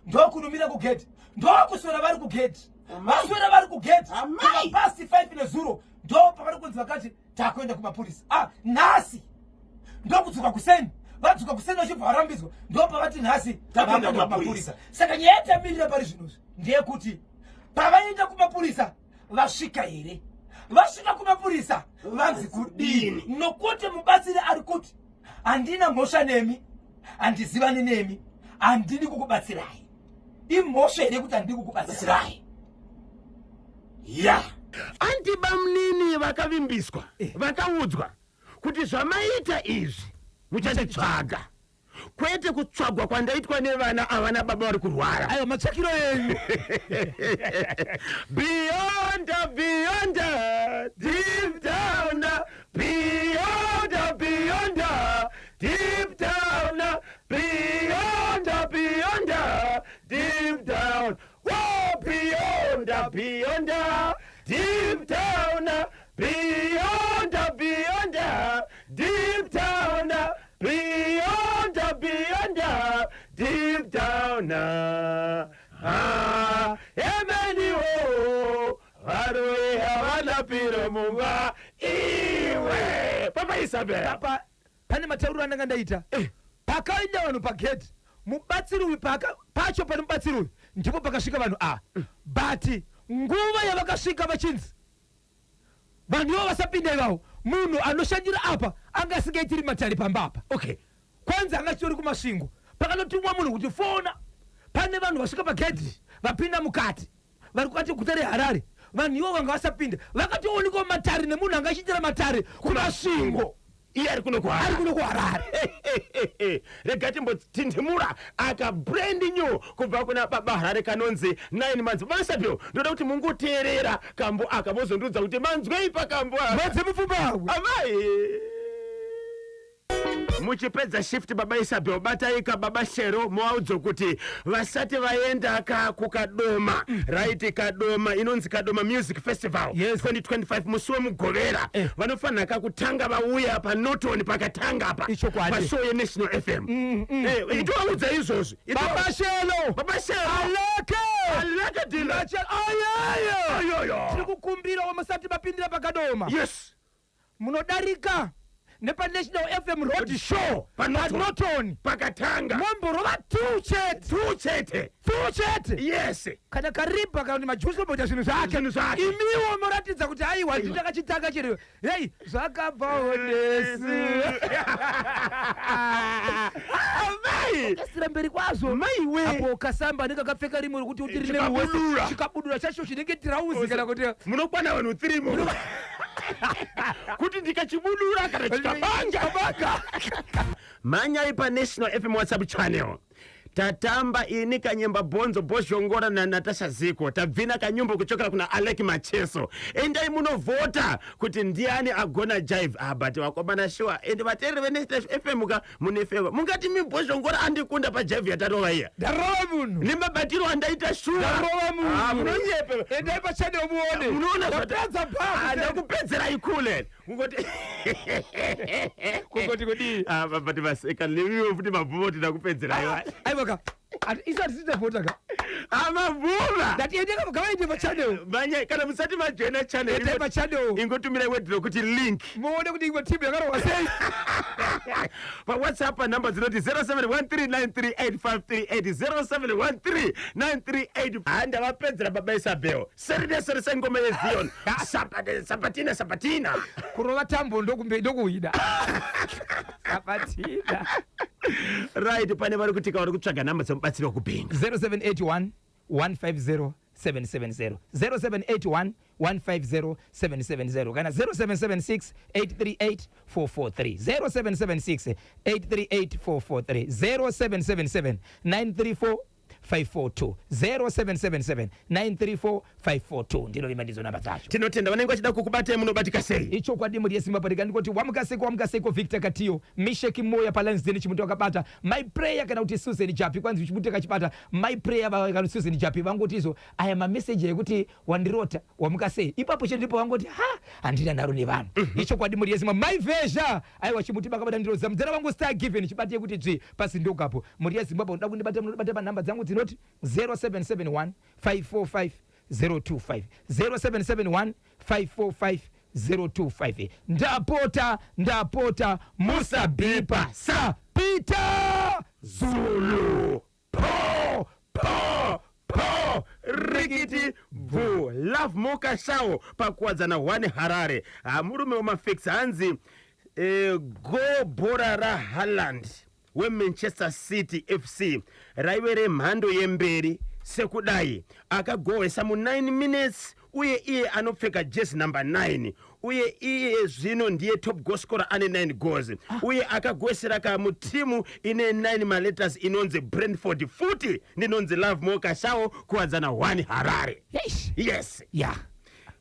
Ndokunumira kugedhi, ndokuswera vari kugedhi, vaswera vari kugedhi. Amai. Past 5 nezuro ndo pavari kunzi vakati takuenda kumapurisa. Ah, nhasi ndokudzoka kuseni, vadzoka kuseni vachibva varambidzwa, ndo pavati nhasi Takuenda takuenda kumapurisa. kumapurisa. Saka nyaya yatamirira pari zvinozvi ndeyekuti pavaenda kumapurisa vasvika here? Vasvika kumapurisa vanzi kudini? Nokuti mubatsiri ari kuti handina mhosva nemi, handizivani nemi, handidi kukubatsirai. Imhosva here kuti handidi kukubatsirai? Ya, anti bamunini vakavimbiswa, vakaudzwa kuti zvamaita izvi muchanditsvaga, kwete kutsvagwa kwandaitwa nevana avana baba vari kurwara. Aiwa, matsvakiro enyu. Beyond, beyond, deep down, beyond, beyond, deep down, beyond, beyond, deep down. Whoa, beyond, beyond, deep down, beyond, beyond, deep down, beyond, beyond, deep down. Ah, emeniwo varoyi havana piro mumba iwe, Papa Isabel. Papa, pane matauriro andanga ndaita. Pakaenda vanhu pagedhi, mubatsiri uyu pacho pane mubatsiri uyu ndipo pakasvika vanhu ava, but nguva yavakasvika vachinzi vanhu ivo vasapinda ivavo, munhu anoshandira apa anga asingaitiri matare pamba apa. Kwanzi anga achitori kuMasvingo. Pakanotumwa munhu kuti fona, pane vanhu vasvika pagedhi vapinda mukati, vari kukati guta reHarare, vanhu ivo vanga vasapinda. Vakatoonekwa matare nemunhu anga achiitira matare kuMasvingo. Iye ari kuno Ari kuHarare. Kuno kuHarare. Rega timbotinhimura aka brand new kubva kuna Baba Harare kanonzi 9 Months. Baba Isabel, ndoda kuti mungoteerera kambo aka, mozondiudza kuti manzwei pakambo aka. Mwedzi mupfumbamwe. Amai. Muchipedza shift, Baba Isabel, bataika Baba Shero, muvaudze kuti vasati vaenda ka kuKadoma, right? Kadoma inonzi Kadoma Music Festival 2025, musi weMugovera. Vanofanira kakutanga vauya paNorton pakatanga apa Ichokwadi. pashow yeNational FM. Itovaudza izvozvi. Baba Shelo. Baba Shelo. Aleke. Aleke dila. Ayeyo. Ayoyo. Tiri kukumbira, musati mapindira paKadoma, munodarika nepaNational FM Road Show paNorton. paNorton. Pakatanga. Momborova two chete. Two chete. Two chete. Kana karibha kana kuti majusi omboita zvinhu zvake. Zvinhu zvake. Imiwo muratidza kuti aiwa, ndakachitanga chiri hei, zvakabvawo nesu. Amai. Kasira mberi kwazvo. Maiwe. Apo kasamba anenge akapfeka rimwe rekuti kuti rine Chikabudura. Chikabudura chacho chinenge tirauzi kana kuti Munokwana vanhu 3 mo kuti ndikachibudura kana chikabanga. Mhanyai paNational FM WhatsApp channel. Tatamba ini Kanyemba Bhonzo Bhozhongora naNatasha Ziko, tabvina kanyumbo kuchokera kuna Alek Macheso. Endai munovhota kuti ndiani agona jive. Ah, but vakomana, sure, ende vateereri veNational FM ka, mune favour. Mungati mibhozhongora andikunda pajive yatarova iya? Ndarova munhu. Nemabatiro andaita, sure. Ndarova munhu. Ah, munonyepe. Endai pachannel muone. Munoona. Ndapedza. Ah, Pa ndakupedzerai kule kungoti Kungoti kudii? Ah, but vaseka lemiwo futi mabvuma kuti ndakupedzerai. Aiwa ka, isu hatisitavhota ka. Amabvuma. Ndati endeka, ngavaende pachannel. Manya kana musati majoina channel. Endai pachannel. Ingotumirai word rokuti link. Muone kuti imwe timu yakarohwa sei. PaWhatsApp namba dzinoti 0713938538, 07139385. Handavapedzera Baba Isabel seri neseri sengoma yeZion. Sapatina sapatina. Kurova tambo ndokuhwina sapatina. Right, pane vari kutika, vari kutsvaga namba dzemubatsiri wekubhinga. 0781 150 770, 0781 150 770, kana 0776 838 443, 0776 838 443, 0777 934 542, 0777 934 542. Ndinovimba ndidzo namba dzacho. Tinotenda. Vanenge vachida kukubatai munobatika sei? Ichokwadi, muri yesimba parika ndikoti wamukaseko, wamukaseko. Victor Katiyo, Misheki Moya paLansden, chimuti wakabata My Prayer kana kuti Susan Japi. Kwanzi chimuti akachibata My Prayer kana Susan Japi. Vangoti izvo aya mameseji ekuti wandirota wamukasei ipapo chete ndipo vangoti ha, handina nharo nevanhu. Ichokwadi, muri yesimba. My Vesha, aiwa, chimuti bakabata ndiroza mudzera vangu Star Given, chibatiye kuti dzvi pasi ndogapo. Muri yeZimbabwe, unoda kundibata, munobata panhamba dzangu dzinoti 0771 545 025, 0771 545 025. Ndapota, ndapota, musabhipa sa Peter. Zulu po po po rikiti bvu. Love Mokashawo paKuwadzana 1 Harare. Ha, murume wemafix hanzi go bhora raHaaland weManchester City FC raive remhando yemberi sekudai, akagohwesa mu9 minutes, uye iye anopfeka jezi number 9, uye iye zvino ndiye top goalscorer ane 9 goals, uye akagohwesera kamutimu ine 9 maletters inonzi Brentford futi. Ndinonzi Love Mokashawo, Kuwadzana 1 Harare. Eish. Yes. Ya.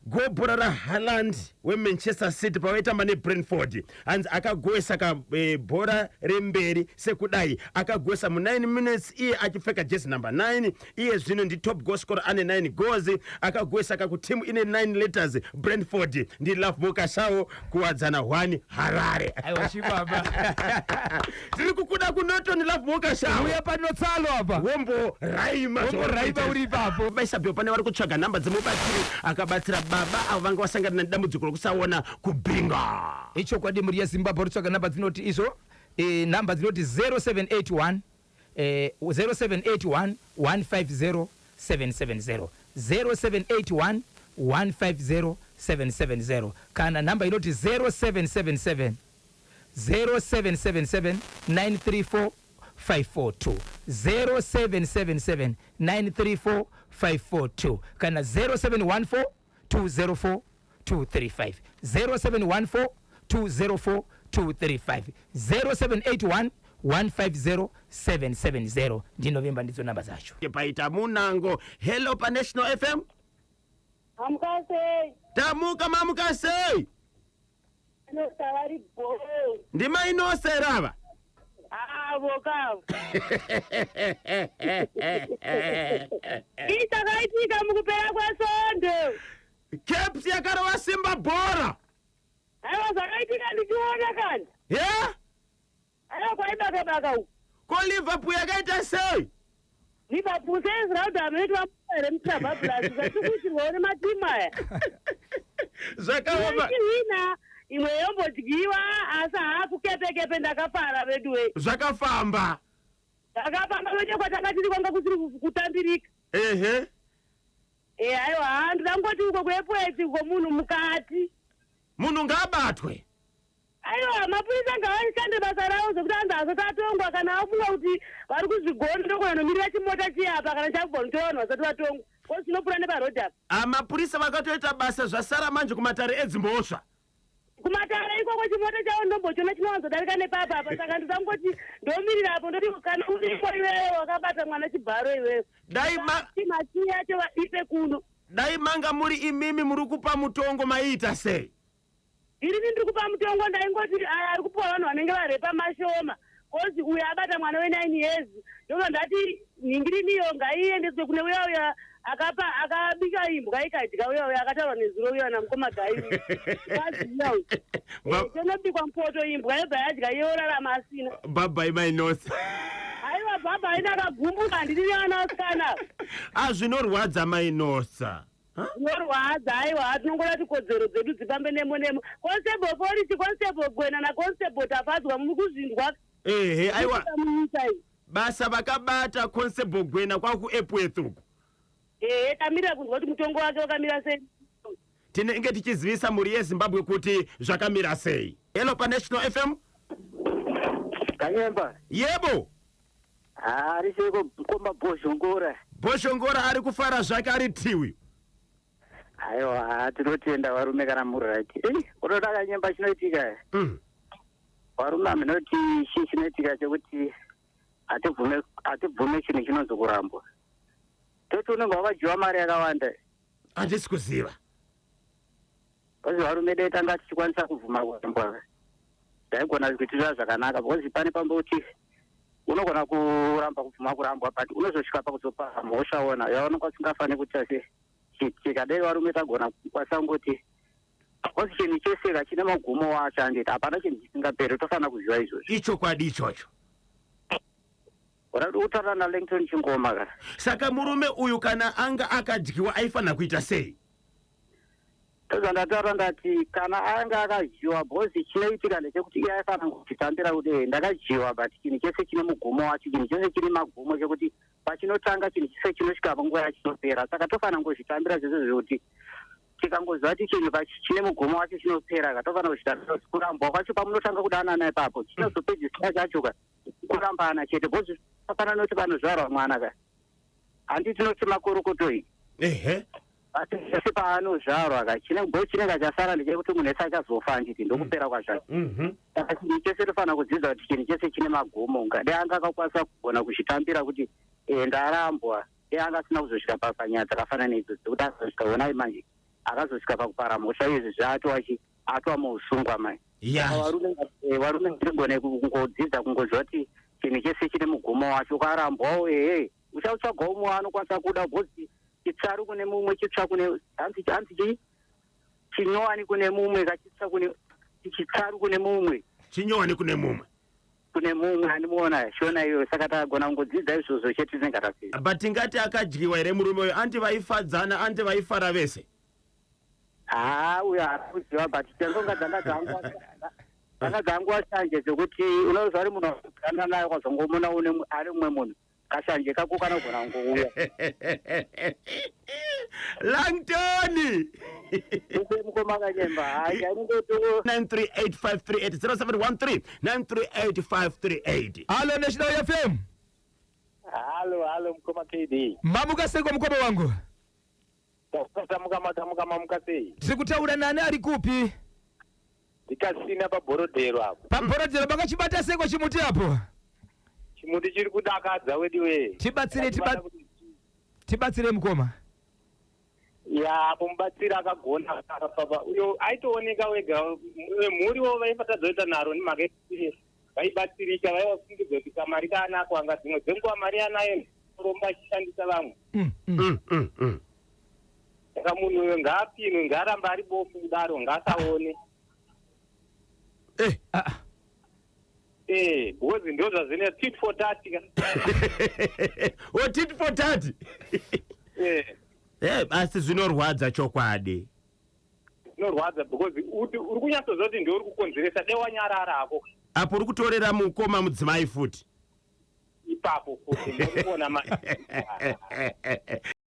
Gobhora raHaaland weManchester City pavaitamba neBrentford, hanzi akagohwesa kabhora remberi sekudai, akagohwesa mu9 minutes, iye achipfeka jezi number 9, iye zvino nditop goalscorer ane 9 goals, akagohwesa kakutimu ine 9 letters, Brentford. NdiLove Mokashawo, Kuwadzana 1 Harare. Aiwa, chibaba. Tiri kukuda kuNorton, Love Mokashawo. Uya panotsalo apa. Wombo raima. Womboraima uri ipapo. Baisabheo, pane vari kutsvaga nhamba dzemubatsiri akabatsira baba avo vanga vasangana nedambudziko rokusaona kubhinga. Ichokwadi, muri yeZimbabwe, rutsvaga namba dzinoti izvo namba dzinoti 0781 0781 150 770, 0781 150 770, kana namba inoti 0777, 0777 934 542, 0777 934 542, kana 0714 204 235, 0714 204 235, 0781 150 770. Ndinovimba ndidzo namba dzacho. Paita munango. Hello paNational FM. Hamukasei? Tamuka, mamukasei? Inotavari bho. Ndimainosera ava? Avo kavo. Chii chakaitika mukupera kwesvondo? Caps yakarova Simba bhora. Aiwa, zvakaitika ndichiona kani. Ye. Aiwa, kwaibaka baka uku. Ko Liverpool yakaita sei? Liverpool seizirauda hamene tivamuere mutrabablas zvatikuitirwawo nematimu aya. Zvakaoma. Ichihwina, imwe yombodyiwa, asi haakukepekepe. Ndakafara veduwe. Zvakafamba. Zvakafamba vete, kwatanga tiri kwanga kusiri kutambirika. E, aiwa, ha, ndinangoti uko kuEpworth uko munhu mukati. Munhu ngaabatwe. Aiwa, mapurisa ngavashande basa ravo, zvokuti anzi asati atongwa. Kana afunga kuti vari kuzvigona, ndokona nomirira chimota chiyapa kana chabva notora vanhu vasati vatongwa, ko chinopfuura neparodhi apa. Amapurisa vakatoita basa, zvasara manje kumatare edzimhosva. Kumatare ikoko chimota chavo ndombochiona chinowanzodarika nepapa apa, saka ndisangoti ndomirira apo, ndoti kana uripo iwewe wakabata mwana chibharo iwewe, Dai ma mati yacho vaipe kuno. Dai manga muri imimi muri kupa mutongo, maiita sei? Irini ndiri kupa mutongo, ndaingoti aya ari kupiwa vanhu vanenge varepa mashoma, 'cause uyo abata mwana we9 years, ndobva ndati nhingiriniyo ngaiendeswe kune uya uya akapa akabika imbwa ikadya, uya uya akataurwa nezuro, uya namukoma Gai kaziya uyu. Tonobikwa mupoto, imbwa yobva yadya, iyorarama asina. Bye-bye, Mainosi. Aiwa, baba aina akagumbuka, handidi nevana vasikana. Azvinorwadza, Mainosa. Zvinorwadza, aiwa, tinongoda kuti kodzero dzedu dzifambe nemo nemo. Constable Polisi, Constable Gwena naConstable Tafadzwa, muri kuzvinzwa? Ehe, aiwa. Munyika iyi. Basa vakabata Constable Gwena kwakuEpworth uku. Ehe, tamirira kunzwa kuti mutongo wake wakamira sei. Tinenge tichizivisa mhuri yeZimbabwe kuti zvakamira sei. Hello, paNational FM. Kanyemba. Yebo. Ari seko mukoma Bhozhongora? Bhozhongora ari kufara zvake, ari tiwi. Aiwa, tinotenda varume kana muri right. Unoda Kanyemba, chinoitika, varume hamunoti chii chinoitika chekuti hatibvume chinhu chinonzi kurambwa? Toti unenge wakadyiwa mari yakawanda. Handisi kuziva. Because varume dai tanga tichikwanisa kubvuma kurambwa, taigona kuitira zvakanaka, because pane pamboti unogona kuramba kubvuma kurambwa, but unozosvika pakuzopa mhosva ona yaunonga usingafani kuita se chiitika. Dai varume tagona kukwanisa kungoti, because chinhu chese chine magumo wacho, handiti? Hapana chinhu chisingaperi, tofanira kuziva izvozvo. Ichokwadi ichocho. Uri kutaura naLangton Chingoma ka. Saka murume uyu kana anga akadyiwa aifanira kuita sei? Ndozvandataura, ndati kana anga akadyiwa, because chinoitika ndechekuti iye aifanira kuzvitambira kuti ndakadyiwa, but chinhu chese chine mugumo wacho, chinhu chese chine magumo, chekuti pachinotanga chinhu chese chinosvika panguva yachinopera. Saka tofanira kungozvitambira zvese, zvekuti tikangoziva kuti chinhu chine mugumo wacho chinopera ka, tofanira kuzvitambira kuti kurambwa kwacho pamunotanga kudanana ipapo, chinozopedzisira chacho ka kurambana chete, because fanana nekuti panozvarwa mwana ka, handi tinoti makorokotoi? Ehe. Asi ese paanozvarwa ka, chine bo chinenge chasara ndechekuti munhu ese achazofa, handiti? Ndokupera kwazvacho. Saka chinhu chese tofanira kudzidza kuti chinhu chese chine magumo. Dai anga akakwanisa kugona kuzvitambira kuti ndarambwa, dai anga asina kuzosvika panyaya dzakafanana neidzodzo, dzekuti azosvika onai manje akazosvika pakupara mhosva izvi zvaatova chi atova muusungwa manje. Varume ngatigone kungodzidza kungoziva kuti chinhu chese chine mugumo wacho. Ukarambwawo, ehe, uchautsvagawo mumwe anokwanisa kuda, because chitsaru kune mumwe, chitsva kune, hanzi chii, chinyowani kune mumwe, kachitsva kune chitsaru kune mumwe. Chinyowani kune mumwe. Kune mumwe, handimuona shona iyoyo. Saka tagona kungodzidza izvozvo chete, tinenge tapedza. But tingati akadyiwa here murume uyu? Anti vaifadzana, anti vaifara vese. Haa, uyo haasi kuziva, but tendonga dzanga dzanguva shanje dzekuti unoziva uri munhu wakugana naye, ukazongomuna une ari mumwe munhu, kashanje kako kanogona kungouya. Langtoni. Use mukoma Kanyemba, hai, chainongoto. 938538, 0713 938538. Hello, National FM. Hello, hello, mukoma KD. Mamuka sei mukoma wangu? Tamuka, matamuka, mamuka sei? Tiri kutaura nani, ari kupi? Ndikasina paBhorodhero apo. PaBhorodhero makachibata sei chimuti apo? Chimuti chiri kudakadza wediwe. Tibatsire, tibatsire mukoma. Ya, apo mubatsiri akagona papa uyo aitooneka wega, mhuriwo vaifatadzoita naro nemhaka yekuti Vaibatsirika, vaivafungidzwa kuti kamari kaanako anga dzimwe dzenguva mari anayo romba achishandisa vamwe. Saka munhu uyo ngaapinwe, ngaaramba ari bofu kudaro, ngaasaone. Ah, ah. Because ndo zvazvinoita, tit for tat ka. O, tit for tat. Asi zvinorwadza chokwadi. Zvinorwadza because uri kunyatsoziva kuti ndiwe uri kukonzeresa, dai wanyarara hako. Apo uri kutorera mukoma mudzimai futi. Ipapo futi ndorikuona ma